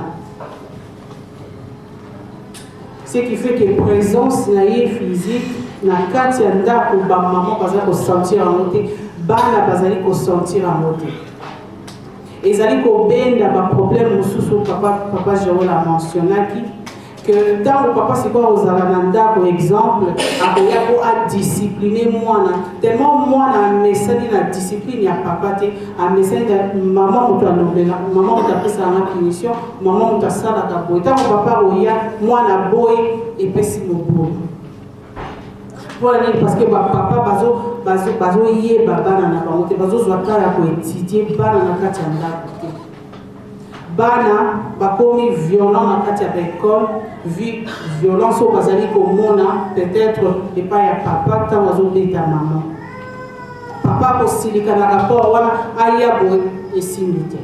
Ce qui fait que presence na ye physique na kati ya ndako ba maman baza ko sentir yango te, bana bazali ko sentir yango te. Ezali kobenda ba problème mosusu papa papa Joël a mentionnaki que ntango papa sikoyo akozala na ndako exemple akoya mpo adiscipline mwana tellement mwana amesani na discipline ya papa te amesani na mama moto alobela mama moto apesaka nga punition mama moto asalaka boye ntango papa akoya mwana boye epesi mobulu mpo na nini parce que bapapa bazoyeba bazo, bazo bana na bango te bazozwa temps ya koetidie bana na kati ya ndako te Bana bakomi violent na kati ya ba ecole vu violence oyo bazali komona peut-etre epai ya papa ntango azobeta mama. Papa akosilika na rapport wana aya boye esimbi te.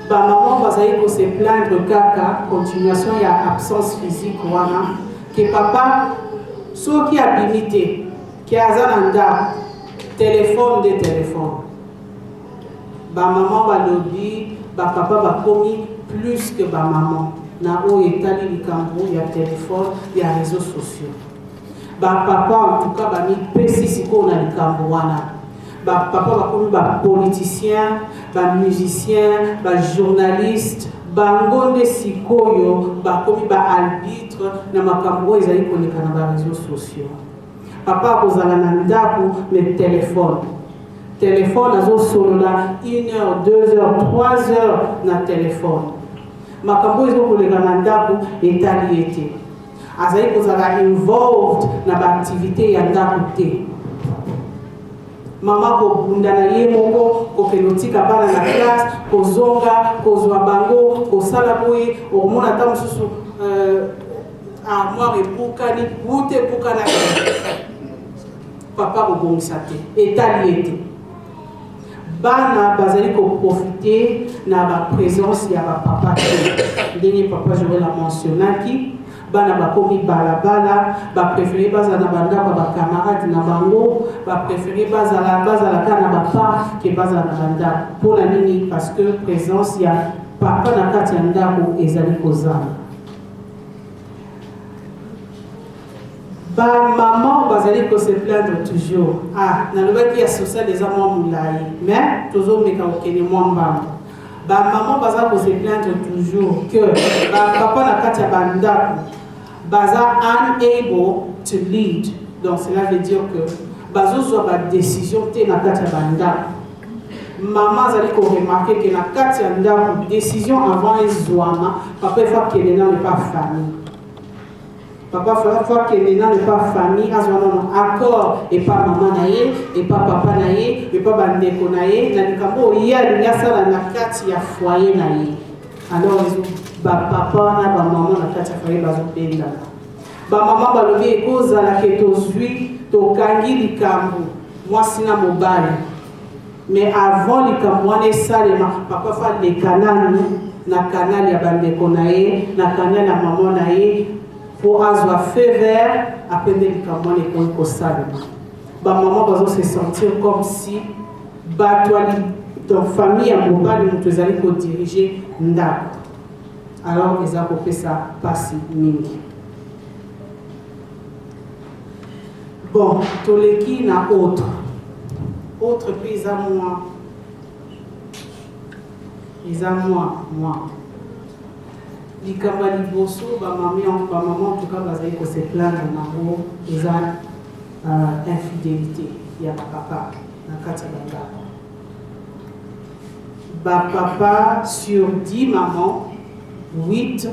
Ba maman bazali ko se plaindre kaka continuation ya absence physique wana ke papa soki abimi te ke aza na ndako telephone nde telephone. Ba maman balobi ba papa bakomi plus que ba maman na oyo etali likambo ya telephone ya reseaux sociaux. Ba papa en tout cas bamipesi sikoyo na likambo wana. Ba papa bakomi ba politiciens, ba musiciens, ba journalistes, bango nde sikoyo bakomi ba arbitre na makambo oyo ezali koleka na ba reseaux sociaux. Papa akozala na ndako mais telephone Telephone azo solola une heure, deux heures, trois heures na telephone. Makambo oyo ezo koleka na ndako etali ye te. Azali kozala involved na ba activites ya ndako te. Mama kobunda na ye moko, kokende kotika bana na classe, kozonga, kozwa bango, kosala boye, okomona ata mosusu euh, armoire ebukani, wuta ebukanaki. Papa kobongisa te etali ye te. Bana bazali ko profiter na ba presence ya ba papa te. Ndenge papa Joël a mentionnaki, bana bakomi balabala, ba preferer bazala na ba ndako ya ba camarades na bango, ba preferer bazala bazala kaka na ba parc que bazala na ba ndako. Pona nini? Parce que presence ya papa na kati ya ndako ezali kozanga. Ba maman bazali ko se plaindre toujours. Ah, nalobaki ya social eza mwa mulayi, mais tozomeka kokende mwa mbangu. Ba maman baza ko se plaindre toujours que ba papa na kati ya ba ndako baza unable to lead. Donc cela veut dire que bazozwa ba decision te na kati ya ba ndako. Mama azali ko remarquer que na kati ya ndako decision avant ezwama, papa il faut akende nano epa famille. Papa faut akende nanu epa famille azwa nanu accord epa mama na ye epa papa na ye epa ba ndeko na ye na likambo oyo ye alingi asala na kati ya foyer na ye. Alors ezo ba papa na ba mama na kati ya foyer bazobendana. Ba mama balobi ekozala ke tozwi Tokangi likambo mwasi na mobali, mais avant likambo wana esalema, papa fa aleka nanu na canal ya bandeko na ye, na canal ya mama na ye, mpo azwa feu vert. Après nde likambo wana ekoki kosalema. Bamama bazo se sentir comme si bato ya donc famille ya mobali moto ezali kodiriger ndako. Alors eza kopesa mpasi mingi. Bon, toleki na autre. Autre mpe eza mwa likambo ya liboso. Bamami, bamama en tout cas bazali kose plaindre nango, eza infidélité ya bapapa na kati ya bandako. Bapapa, sur 10 mamans, 8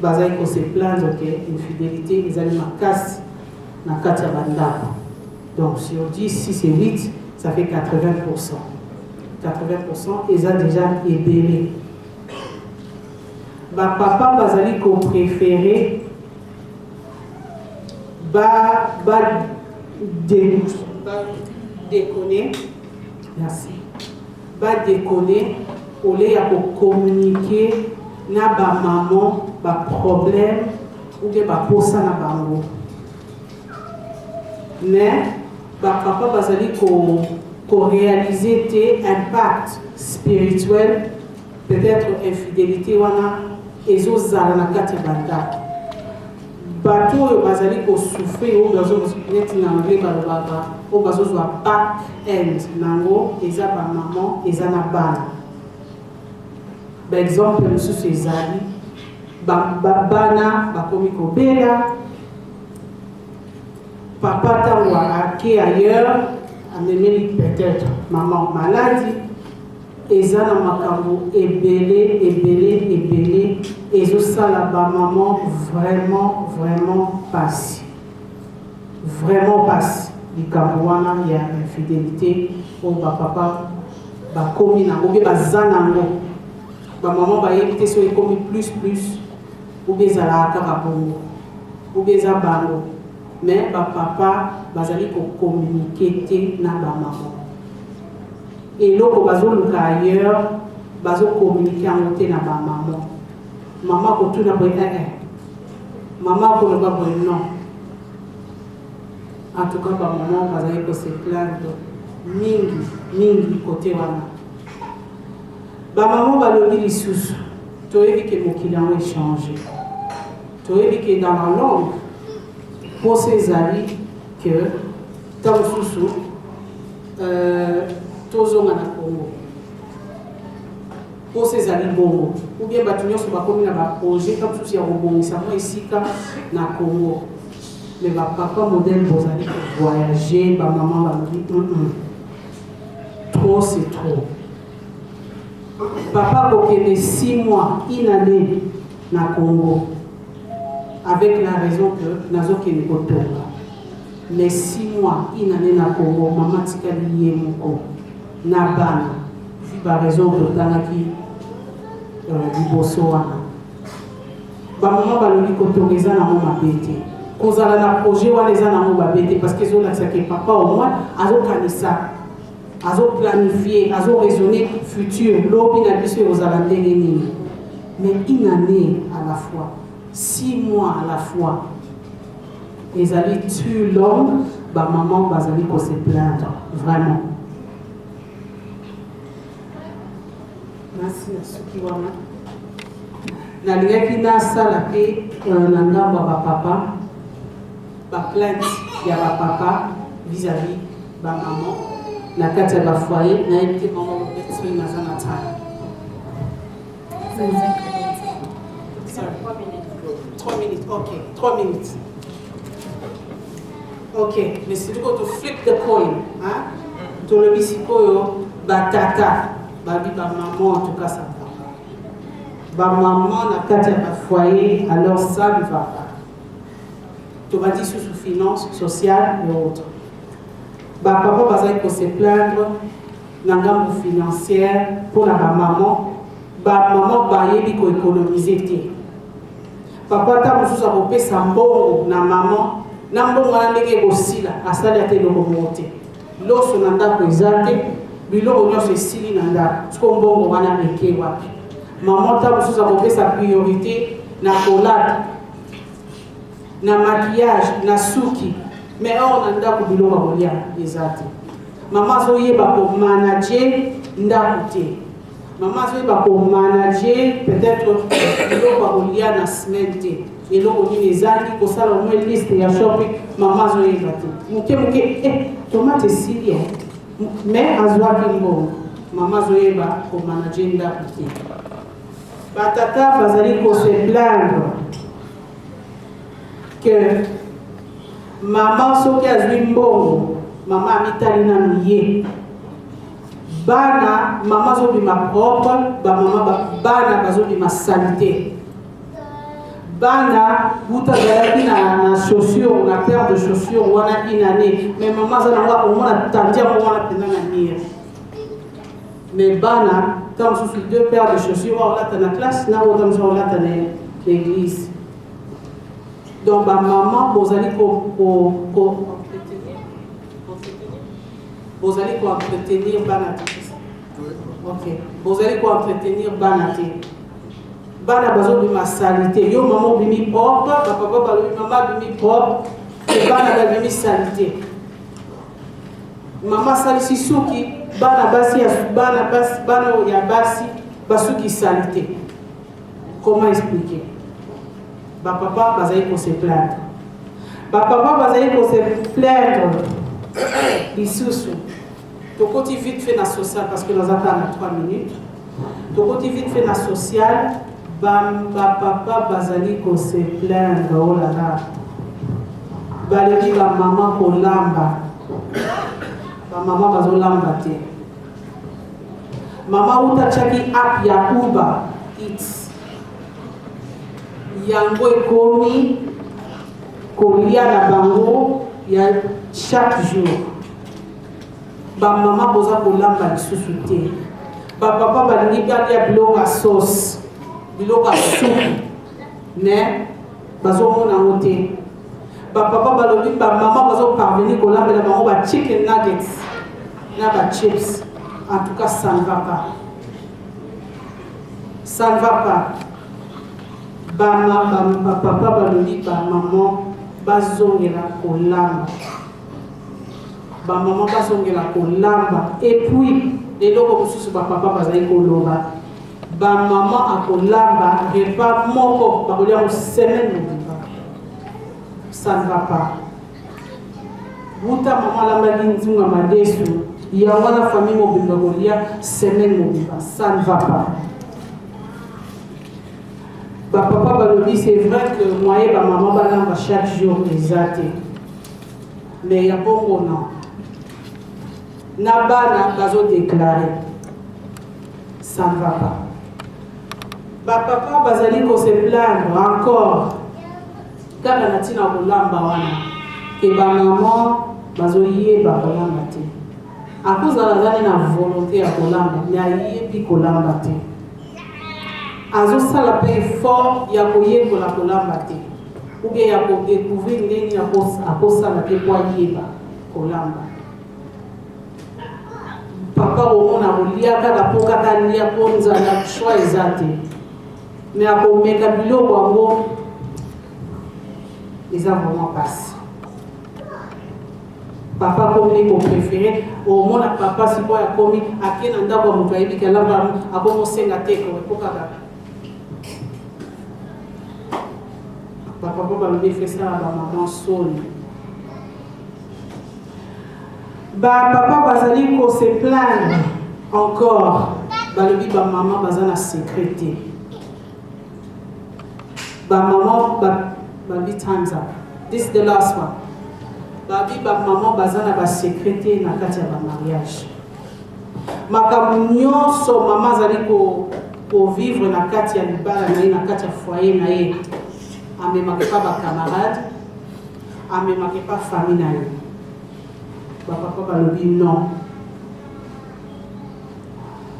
bazali kose plaindre ke infidélité ezali makasi na kati ya bandako. Donc sur 10, 6 et 8, ça fait 80. 80 eza déjà ebele. Bapapa bazali kopréférer ba déconner, merci, badéconner au lieu ya kocommuniquer na bamama baproblème ou bien baposa na bango. Mais bapapa bazali koréaliser te impact spirituel peut-être infidélité wana ezozala na kati ya bandako. Bato oyo bazali kosouffrir, oyo bazo, neti na anglais balobaka, oyo bazozwa back end nango, eza bamama, eza na bana. Baexemple mosusu ezali bana bakomi kobela. Papa ntango ake ailleurs, amemeli peut-être mama maladie. Eza na makambo ebele, ebele, ebele ezosala bamama vraiment, vraiment pasi, vraiment pasi, likambo wana ya infidélité oyo bapapa bakomi nango mpe baza nango. Bamama bayebi te soki ekomi plus plus ou bien ezalaka kaka bongo ou bien eza bango. Mais bapapa bazali kocommuniquer te na bamama. Eloko bazoluka ailleurs, bazocommuniquer yango te na bamama. Mama akotuna boye, eh, eh. Mama akoloba boye, non. En tout cas bamama bazali kose plaindre mingi mingi kote wana. Bamama balobi lisusu, toyebi ke mokili yango echanger, toyebi ke dans la longue mposa ezali ke ntango mosusu tozonga na Congo. Mposa ezali bongo, ou bien bato nyonso bakomi na baprojet ntango mosusu ya kobongisa mwa esika na Congo. Mais bapapa, modèle bozali kovoyager, bamama balobi trop c'est trop. Papa akokende 6 mois, une année na Congo avec la raison que nazokende kotonga. Mais 6 mois, une année na Congo, mama tikali ye moko na bana, vu baraison totangaki liboso wana. Bamama balobi kotonga eza nango mabe te, kozala na projet wana eza nango mabe te, parce que ezolakisa ke papa au moins azokanisa, azoplanifier, azoraisonner futur, lobi na biso ekozala ndenge nini. Mais une année à la fois, 6 mois à la fois, ezali too long. Bamama bazali kose plaindre vraiment. Nasi na suki wana, nalingaki nasala mpe na ngambo ya bapapa, baplainte ya bapapa vis-à-vis bamama na kati ya bafoyer. Nayebi te, mama, soki naza na time. 3 minutes, ok, 3 minutes, ok. Mais sikoyo to flip the coin, hein? Tolobi sikoyo batata babi bamama, en tout cas ça ne va pas. Bamama na kati ya bafoyer, alors ça ne va pas. Tobandi susu finance sociale et autres. Bapapa bazali kose plaindre na ngambo financière mpona bamama. Bamama bayebi koéconomiser te. Papa ata mosusu akopesa mbongo na mama. Na mbongo wana ndenge ekosila, asali ata eloko moko te. Loso na ndako eza te, biloko nyonso esili na ndako. Siko mbongo wana eke wapi? Mama ntango mosusu akopesa priorité na kolata, na maquillage, na suki, mais or na ndako biloko ya kolia eza te. Mama azoyeba komanager ndako te. Mama azoyeba komanager peut-être biloko ya kolia na semaine te. Eloko nini ezangi, kosala au moins liste ya shopping, mama azoyeba te. Moke moke, tomate esili, mais azwaki mbongo. Mama azoyeba komanager ndako te. Batata bazali kose plaindre que mama soki azwi mbongo, mama amitali nanu ye. Bana, mama azobima propre, bamama bana bazobima saleté. Bana buta azalaki na chaussure, na paire de chaussure wana une année, mais mama aza nango, akomona tandi yango wana mpenza na mire. Mais bana ntango mosusu deux paires de chaussures, oyo olata na classe na oyo mosusu olata na église. Donc bamama bozali bozali koentretenir bana te. Ok, bozali koentretenir bana te. Bana bazobima saleté. Yo mama obimi propre, bapapa balobi mama abimi propre, e bana babimi saleté. Mama asalisi suki bana basi, bana basi, bana ya basi basuki saleté. Comment expliquer? Bapapa bazali kose plaindre, bapapa bazali kose plaindre lisusu. Tokoti vite fait na social parce que naza kaka na 3 minutes. Tokoti vite fait na social. Bapapa bazali kose plaindre, oh là là, balobi bamama kolamba, bamama bazolamba te. Mama uta tiaki app ya Uber Eats, yango ekomi kolia na bango ya chaque jour. Bamama boza kolamba lisusu te. Bapapa balingi balia biloko ya sauce, biloko ya supu, mais bazomona yango te. Bapapa balobi bamama bazoparvenir kolambela bango ba chicken nuggets na ba chips. En tout cas, ça ne va pas, ça ne va pas. Bapapa balobi bamama bazongela kolamba, bamama bazongela kolamba. Et puis eloko mosusu bapapa bazali koloba, bamama akolamba repas moko, bakolia yango semaine mobimba. Ça ne va pas. Buta mama alambaki nzunga madesu, yango wana famille mobimba kolia semaine mobimba. Ça ne va pas. Bapapa balobi c'est vrai que moyen bamama balamba chaque jour eza te, mais ya bongo non. Na bana bazodéclarer, ça ne va pas. Bapapa bazali kose plaindre encore kaka na ntina kolamba wana, ke bamama bazoyeba kolamba te. Akozala azali na volonté ya kolamba, mais ayebi kolamba te. Azosala mpe effort ya koyekola kolamba te, ou bien ya kodécouvrir ndenge akosala te po ayeba kolamba. Papa komona kolia kaka mpo kaka lia, mpo nzala, choix eza te, mais akomeka biloko yango, eza vraiment pasi. Papa akomi kopréférer, omona papa sikoyo akomi ake na ndako ya moto ayebi kalamba, akomi osenga te po kaka. Bapapa balobi efesala bamama soni. Bapapa bazali kose plaindre encore, balobi bamama baza na secret te. Bamama babi, time's up, this is the last one. Babi bamama baza na basecret te na kati ya bamariage. Makambo nyonso mama azali kovivre na kati ya libala na ye, na kati ya foyer na ye, amemaka epa bacamarade, amemaka epa famille na ye. Bapapa balobi non,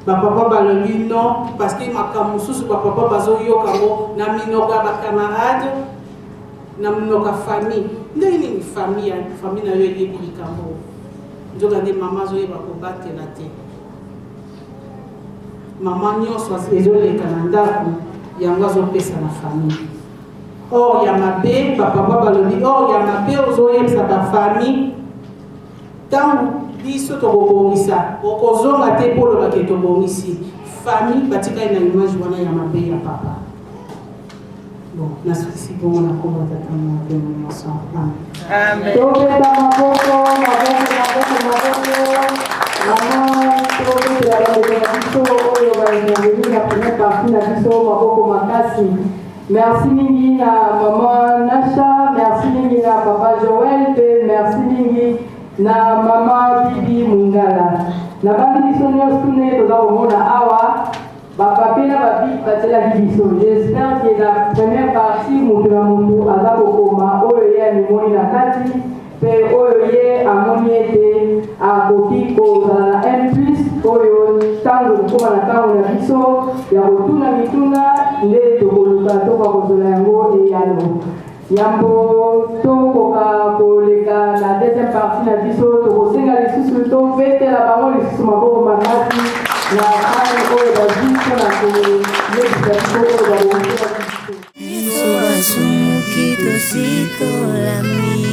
bapapa balobi non, parce que makambo mosusu bapapa bazoyoka yango na minoko ya bacamarade, na minoko ya famille. Ndenge nini? famille famille na yo eyebi likambo, nzokande mama azoyeba kobatela te. Mama nyonso ezoleka na ndako yango azopesa na famille or ya mabe. Bapapa balobi or ya mabe ozoyebisa bafamille, ntango biso tokobongisa, okozonga te mpo olobake tobongisi. Famille batikali na image wana ya mabe ya papa. Bon, nasukisi bongo na kombo Tata, Mwana mpe nyonso. Amen. Tobeta maboko, maboko, maboko, maboko. Mama, tobetela bandeko na biso oyo baintervenir na première partie na biso maboko makasi. Merci mingi na mama Nasha, merci mingi na papa Joel mpe merci mingi na mama Bibi Mungala. Na bandi biso nyonso nde toza komona awa bapapier na babic batielaki biso. J'espère que na première partie moto na moto aza kokoma oyo ye amimoni na kati mpe oyo ye amoni ete akoki kozala na un plus, oyo ntango kokóma na ntango na biso ya kotuna mituna nde tokoluka toka kozwela yango eyano. Yambo tokoka koleka na deuxième partie na biso, tokosenga lisusu tobetela bango lisusu maboko makasi na kani oyo bazwi mpona koyebisa biso oyo babongisela biso. Biso basumuki tosikolami.